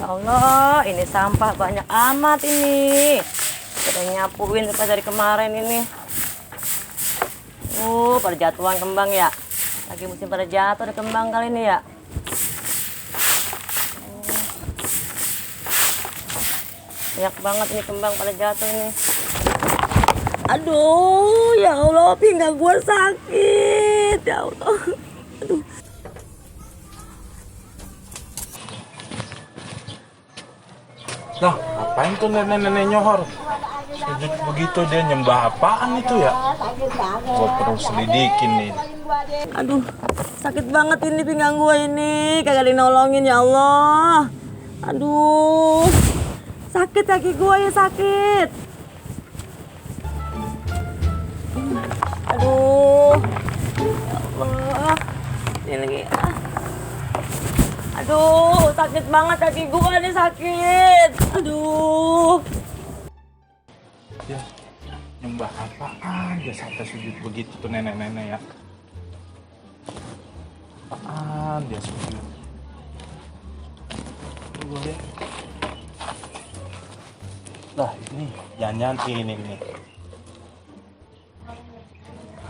Ya Allah, ini sampah banyak amat ini. Kita nyapuin dari kemarin ini. Pada jatuhan kembang ya. Lagi musim pada jatuh di kembang kali ini ya. Banyak banget ini kembang pada jatuh ini. Aduh, ya Allah, pinggang gue sakit. Ya Allah. Aduh. Nah, apain tuh nenek-nenek nyohor? Sujud begitu, dia nyembah apaan itu ya? Gue perlu selidikin nih. Aduh, sakit banget ini pinggang gue ini. Kagak dinolongin ya Allah. Aduh, sakit kaki gue ya sakit. Aduh, ya Allah. Ini lagi. Aduh, sakit banget kaki gue nih sakit. Aduh. Dia nyembah apaan? Dia sampai sujud begitu tuh nenek-nenek ya. Apaan dia sujud? Tunggu ya. Lah ini jangan ini nih.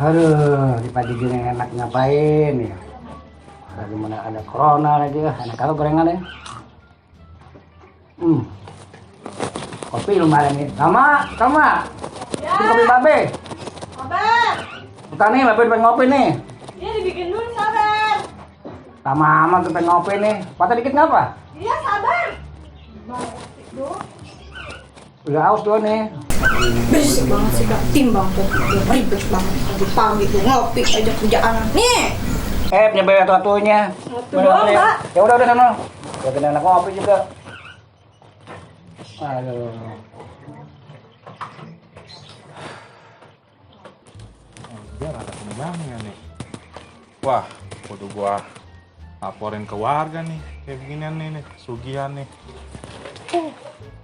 Aduh, di pagi gini enak ngapain ya? Lagi mana ada corona lagi, enak kalau gorengan ya. Kopi lumayan nih. Sama. Ya. Kopi babe. Sabar. Bentar nih, babe pengen ngopi nih. Iya dibikin dulu sabar. Sama tuh pengen ngopi nih. Patah dikit ngapa? Iya sabar. Udah aus tuh nih. Berisik banget sih Kak, timbang tuh udah ribet banget pagi-pagi tuh ngopi aja kerjaan nih. Punya bayar atunya. Satu doang, Pak. Ya udah sana. Ya kena enak ngopi juga. Aduh. Dia ada kembangnya nih. Wah, kudu gua laporin ke warga nih. Kayak beginian nih, sugihan nih.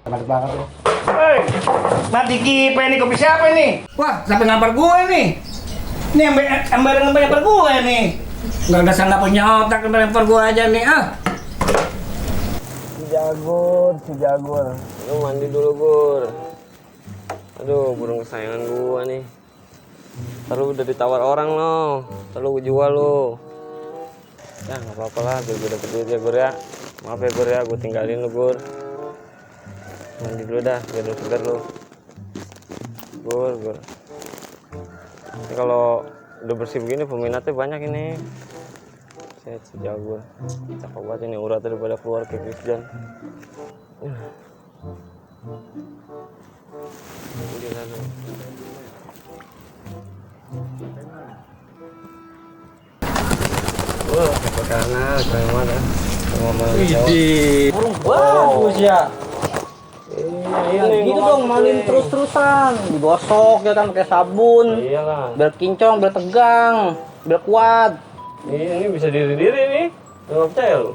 Enak banget tuh. Hei, mati kipe nih, kopi siapa nih? Wah, sampai ngampar gue nih. Ini ember ngampar gue nih. Nggak ada sangka punya otak ngampar gue aja nih, ah. Si Jagur. Lu mandi dulu, Gur. Aduh, burung kesayangan gua nih. Ntar lu udah ditawar orang lo. Ntar lu jual lo. Ya, nggak apa-apa lah, biar gue dapet duit ya, Gur ya. Maaf ya, Gur ya, gue tinggalin lu, Gur. Mandi dulu dah, biar lu segar lu. Gur. Ini kalau udah bersih begini, peminatnya banyak ini. Set si Jagur. Cakep banget ini, uratnya daripada keluar kayak Christian. Wah, karena kayak mana? Burung bagus ya. Iya, Gitu dong, malin terus-terusan. Digosok ya kan pakai sabun. Iyalah. Biar kincong, biar tegang, biar kuat. Ini bisa diri-diri nih. Nggak percaya lu?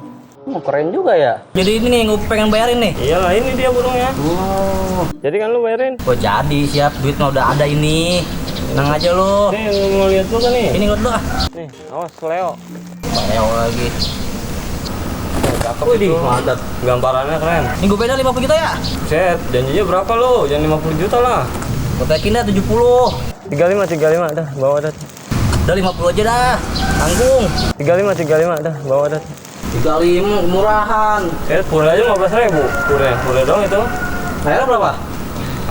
Keren juga ya. Jadi ini nih yang gue pengen bayarin nih. Iyalah, ini dia burungnya. Oh. Jadi kan lu bayarin. Oh jadi siap, duit mah udah ada ini. Tenang aja lu. Nih, lu ngeliat lu kan nih. Ini ngeliat lu ah. Nih, awas Leo. Leo lagi. Cakep Wih, itu. mantap. Gambarannya keren. Ini gue beda 50 juta ya? Set, janjinya berapa lu? Jangan 50 juta lah. Gue taikin dah 70. 35 dah, bawa dah. Udah 50 aja dah. Tanggung. 35 dah, bawa dah. 35 murahan. Set, pur aja 15.000. Pur dong itu. Bayar berapa?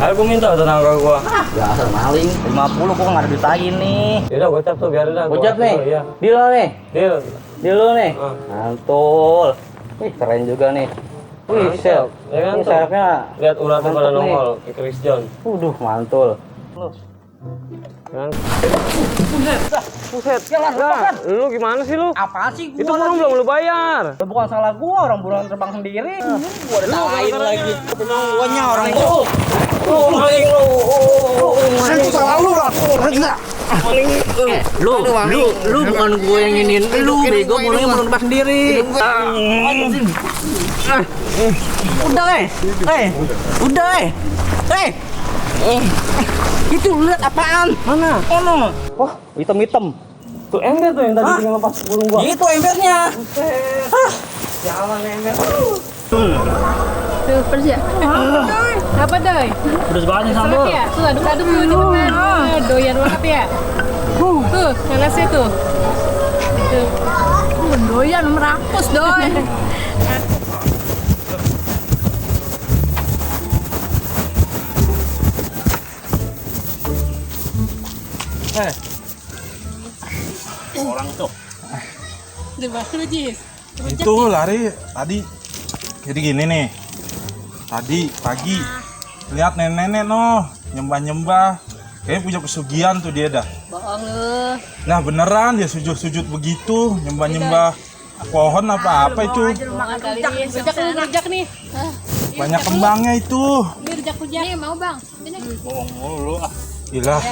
Ayo gua minta tetangga gua. Biasa maling. 50 kok nggak ada duit lagi nih. Yaudah, gocap tuh biarin dah. Gojek Gua nih. dulu, iya. Deal nih. Deal. Deal lu nih. Ah. Mantul. Wih, keren juga nih. Wih, Mantap. set. Ya kan Ini tuh. sayapnya. Lihat uratnya pada mantep nih. nongol kayak Chris John. Waduh, mantul. Lu. Kan? Buset. Jalan, Nah, lu gimana sih lu? Apaan sih gua Itu burung belum lu bayar. Bukan salah gua, orang burung terbang sendiri. Gua ada lain lagi. Guanya orang itu. Maling lu. Itu salah lu lah. Lu bukan gua yang ingin lu bego, burungnya burung terbang sendiri. Udah udah itu lihat apaan? Mana? Ono. Wah, hitam-hitam. Tuh ember tuh yang tadi tinggal lepas burung gua. Itu embernya. Jalan ember. Tuh, pedes ya? Apa, Doy? Pedes banget Sambal ya? Tuh, aduk-aduk tuh di tengah. Doyan banget ya? Tuh, nanasnya tuh. Tuh. Doyan, merakus, Doy. orang tuh. Lu, Jis. Itu lari tadi. Jadi gini nih. Tadi pagi lihat nenek-nenek nyembah-nyembah. Kayaknya punya pesugihan tuh dia dah. Bohong lu. Nah beneran dia sujud-sujud begitu, nyembah-nyembah pohon apa itu. Rujak nih. Banyak kembangnya itu. Ini rujak. Nih, mau Bang. Sini. Bohong mulu ah. Ilah.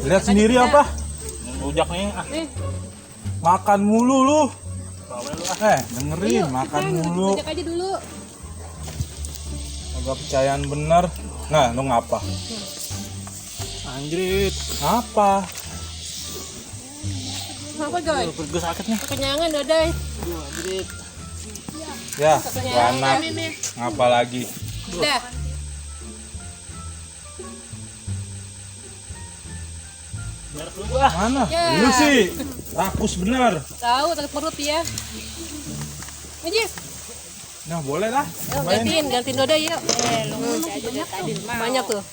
Lihat sendiri apa? Rujak nih ah. Nih. Makan mulu lu. Bawel lu ah. Dengerin, makan mulu. Rujak aja dulu. Agak percayaan bener. Nah, lu ngapa? Anjrit. Apa? Apa, Doy? Perut gue sakit nih. Kenyangan, Doy. Anjrit. Ya, anak. Ngapa lagi? Udah. Mana? Ya. Lu sih rakus bener. Tahu takut perut ya. Jis. Nah, boleh lah. Gantiin Dodo yuk. Lu aja dari tadi banyak tuh.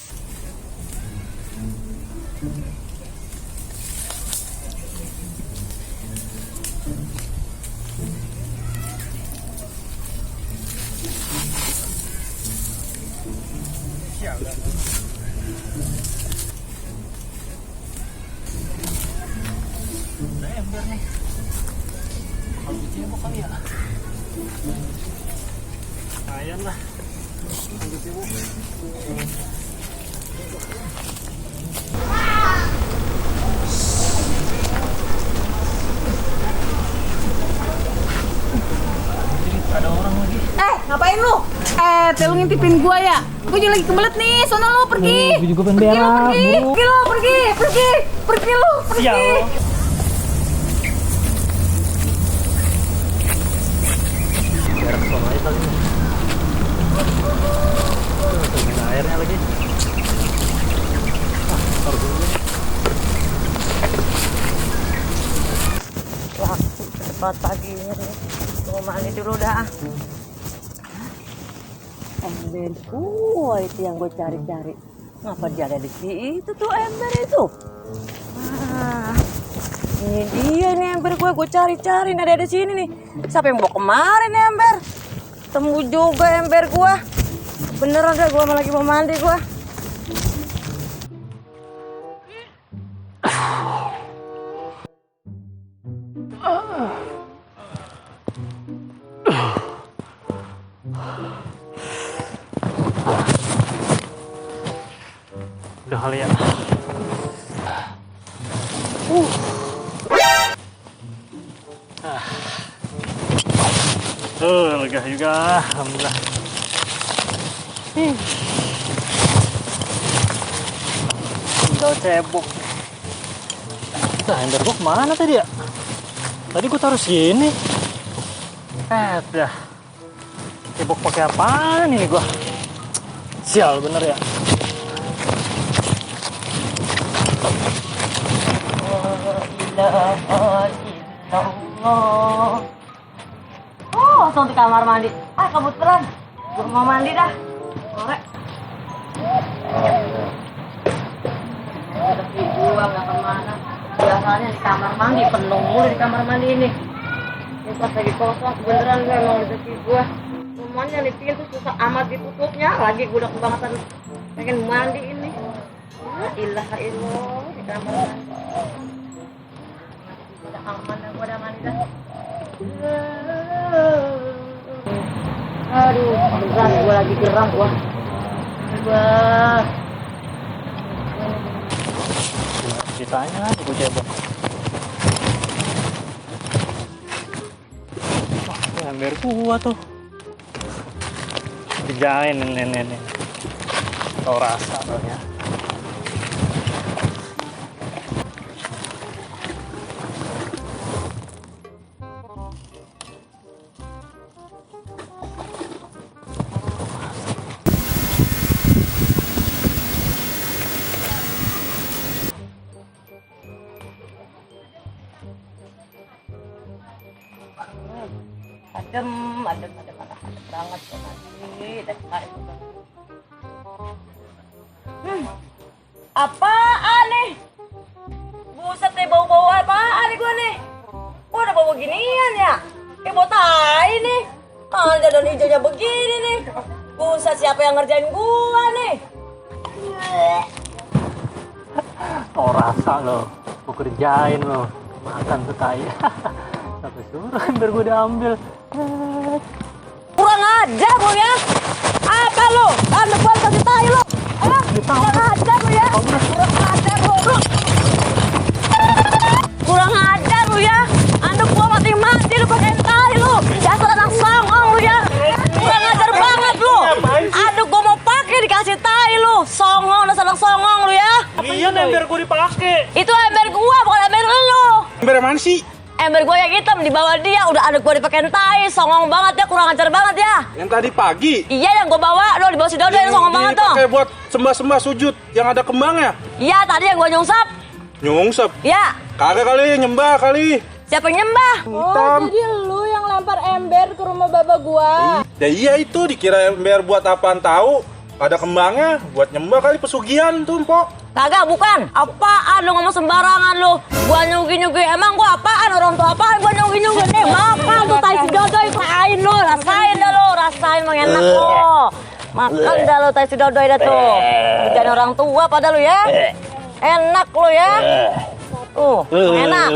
Lumayan lah. Ada orang lagi. Ngapain lu? Lu ngintipin gua ya? Gua juga lagi kebelet nih, sono lu pergi. Gue juga pengen berak. Pergi lu. Sial. Berak sono aja kali ini. Tuh, airnya lagi. Taruh dulu. Wah, cepat paginya nih. Mau mandi dulu dah. Emberku, itu yang gue cari-cari. Ngapa dia ada di situ tuh ember itu? Ah, ini dia nih ember gue cari-cari. Nah, ada di sini nih. Siapa yang bawa kemarin ember? Temu juga ember gue. Beneran deh, gue lagi mau mandi gue. Udah kali ya. Lega juga, alhamdulillah. Udah cebok. Nah, ember gua kemana tadi ya? Tadi gua taruh sini. Dah. Cebok pakai apaan ini gua? Sial bener ya. Allah. Oh, langsung di kamar mandi. Kebetulan gue mau mandi dah. Sore. Rezeki gua nggak kemana. Biasanya di kamar mandi, penuh mulu di kamar mandi ini. Ini pas lagi kosong, beneran gue emang rezeki gua. Semuanya nih pintu susah amat ditutupnya. Lagi gue udah kebangetan pengen mandi ini. La ilaha illallah di kamar mandi. Udah aman dah, gua udah mandi dah. Aduh, beneran gua lagi geram gua. Ceritanya gue cebok. Wah, itu ember gua tuh. Dijain nenek-nenek. Tau rasa tuh ya. adem banget tadi. Apaan nih? Buset nih, bau-bau apaan nih gua nih? Gua udah bau ginian ya? Bau tai nih. Ada daun hijaunya begini nih. Buset, siapa yang ngerjain gua nih? Oh rasa lo, mau kerjain lo, makan tuh tai. Sampai suruh biar gue diambil. Kurang ajar lu ya. Apa lu? Anak gua kasih tai lu. Kurang ajar lu ya. Kurang ajar lu. Kurang ajar lu ya. Anak gua mati-mati lu pakai tai lu. Dasar anak songong lu ya. Kurang ajar banget lu. Aduh, gua mau pakai dikasih tai lu. Songong, dasar anak songong lu ya. Iya ember gue dipakai. Itu ember gua, bukan ember lu. Ember mana sih? Ember gua yang hitam di bawah dia. Udah anak gua dipakein tai. Songong banget ya, kurang ajar banget ya. Yang tadi pagi. Iya, yang gua bawa lo di bawah si Dodo yang songong banget tuh. Pakai buat sembah-sembah sujud yang ada kembangnya. Iya, tadi yang gua nyungsap. Nyungsep. Ya, Kagak kali nyembah kali. siapa yang nyembah? Hitam. Jadi lu yang lempar ember ke rumah baba gua. Ya iya itu dikira ember buat apaan tahu. Ada kembangnya buat nyembah kali pesugihan tuh, Mpok. Kagak, bukan. Apaan lu ngomong sembarangan lu? Gua nyugi-nyugi. Emang gua apaan? Orang tua apaan gua nyugi-nyugi nih? Makan tuh tai si Dodo, rasain lu, rasain dah lu, rasain emang enak lu. Makan dah lu tai si Dodo dah tuh. Jangan orang tua pada lu ya. Enak lu ya. Enak.